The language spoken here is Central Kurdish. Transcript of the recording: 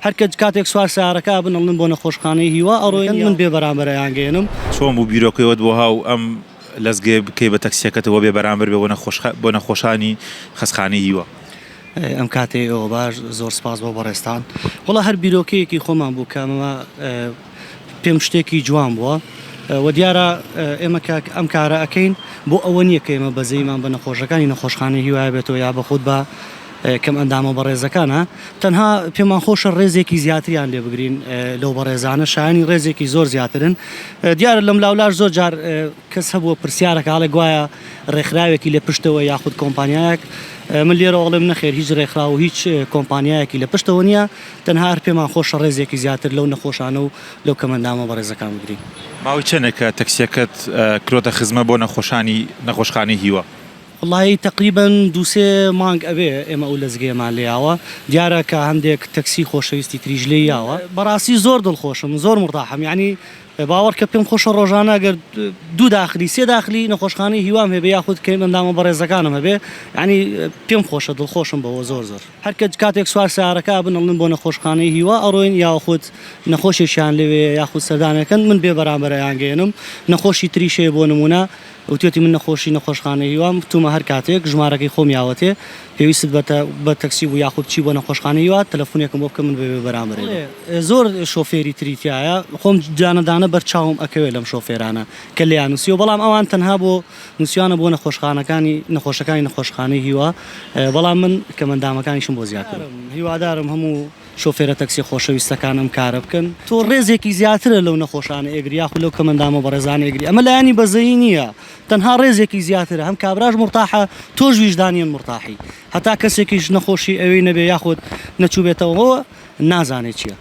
هەر کە کاتێک سوار سەیارەکە ئەبن ئەڵێن بۆ نەخۆشخانەی هیوا ئەڕۆین من بێ بەرامبەر ئەیانگەیەنم. چۆن بوو بیرۆکەی وەت بۆ هاو ئەم لەزگەیە بکەی بە تەکسیەکەتەوە بێ بەرامبەر بێ بۆ نەخۆشانی خەسخانەی هیوا؟ ئەم کاتەی ئێوە باش زۆر سپاس بۆ بەڕێزتان. وەڵا هەر بیرۆکەیەکی خۆمان بوو کە ئەمە پێم شتێکی جوان بووە و دیارە ئێمە کە ئەم کارە ئەکەین بۆ ئەوە نییە کە ئێمە بەزەیمان بە نەخۆشەکانی نەخۆشخانەی هیوایە بێتەوە یا بەخود بە کەم ئەندامە بەڕێزەکانە تەنها پێمان خۆشە ڕێزێکی زیاتریان لێ بگرین لەو بەڕێزانە شایانی ڕێزێکی زۆر زیاترن دیارە لەم لاولاش زۆر جار کەس هەبووە پرسیارەکە ئەڵێ گوایە ڕێکخراوێکی لە پشتەوە یاخود کۆمپانیایەک من لێرەوە ئەڵێم نەخێر هیچ ڕێکخراو و هیچ کۆمپانیایەکی لە پشتەوە نییە تەنها هەر پێمان خۆشە ڕێزێکی زیاتر لەو نەخۆشانە و لەو کەمەندامە بەڕێزەکان بگرین. ماوەی چەنێکە تەکسیەکەت کرۆتە خزمە بۆ نەخۆشانی نەخۆشخانەی هیوا؟ وەڵایی تەقریبەن دوو سێ مانگ ئەبێ ئێمە ئەو لەزگەیەمان لێیاوە دیارە کە هەندێک تەکسی خۆشەویستی تریش لێی یاوە بەڕاستی زۆر دڵخۆشم زۆر مورتاحم یانی باوەڕکە پێم خۆشە ڕۆژانە گەر دوو داخلی سێ داخلی نەخۆشخانەی هیوام هەبێ یاخود کەم ئەندامە بەڕێزەکانم هەبێ یانی پێم خۆشە دڵخۆشم بەوە زۆر زۆر هەر کە کاتێک سوار سەیارەکە ئەبن ئەڵێن بۆ نەخۆشخانەی هیوا ئەڕۆین یاخود نەخۆشێکیان لەوێ یاخود سەردانەکەن من بێ بەرامبەر ئەیانگەیەنم نەخۆشی تریش هەیە بۆ نمونە وتویەتی من نەخۆشی نەخۆشخانەی هیوام وتومە هەر کاتێک ژمارەکەی خۆم یاوەتێ پێویستت بە بە تەکسی بوو یاخود بچی بۆ نەخۆشخانەی هیوا تەلەفونێکم بۆ بکە من بەبێ بەرامبەر ئەیبەم. زۆر شۆفێری تری تیایە خۆم دانە دانە بەر چاوم ئەکەوێ لەم شۆفێرانە کە لێیان نوسیوە بەڵام ئەوان تەنها بۆ نوسیوانە بۆ نەخۆشخانەکانی نەخۆشەکانی نەخۆشخانەی هیوا بەڵام من کەمەندامەکانیشم بۆ زیاد کردوە هیوادارم هەموو شۆفێرە تەکسیە خۆشەویستەکان ئەم کارە بکەن تۆ ڕێزێکی زیاترە لەو نەخۆشانە ئێگری یاخود لەو کەمەندامە بەڕێزانە ئێگری ئەمە لایەنی بەزەیی نییە تەنها ڕێزێکی زیاترە هەم کابراش مورتاحە تۆش ویژدانیەن مورتاحی هەتا کەسێکیش نەخۆشی ئەوی نەبێ یاخود نەچووبێتەوە نازانێ چییە.